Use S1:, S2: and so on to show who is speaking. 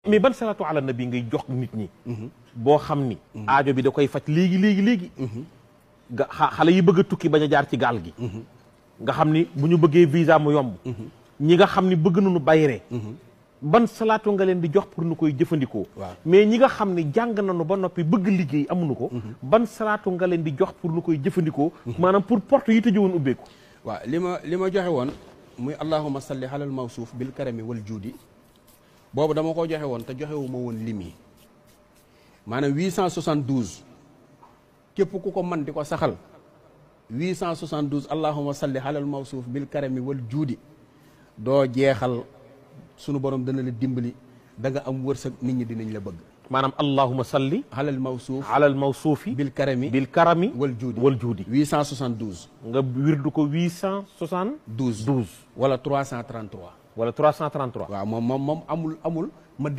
S1: mais ban salaatu ala nabi ngay jox nit ñi boo xam ni aajo bi da koy faj léegi nga xale yi bëgg a tukki bañ a jaar ci gaal gi nga xam ni bu ñu bëggee visa mu yomb ñi nga xam ni bëgg nañu bayre ban salaatu nga leen di jox pour nu koy jëfandikoo mais ñi nga xam ni jàng nañu ba noppi bëgg liggéey amuñu ko ban salaatu nga leen di jox pour nu koy jëfandikoo maanaam pour porte yi tëju woon ubbeeku
S2: waaw li ma joxe woon muy allahumma salli alal mawsuuf bil karami wal juudi boobu dama ko joxe woon te joxewu ma woon lim yi maanaam 872 képp ku ko man di ko saxal 872 allahumma salli alal mawsuuf bil karami wal juudi doo jeexal sunu borom dana la dimbali da nga am wërsëg nit ñi dinañ la bëgg
S1: maanaam allahumma salli
S2: alal mawsuufi
S1: bil karami
S2: wal juudi 872
S1: nga wirdu ko 872
S2: wala 333
S1: wala 333
S2: waaw moom amul ma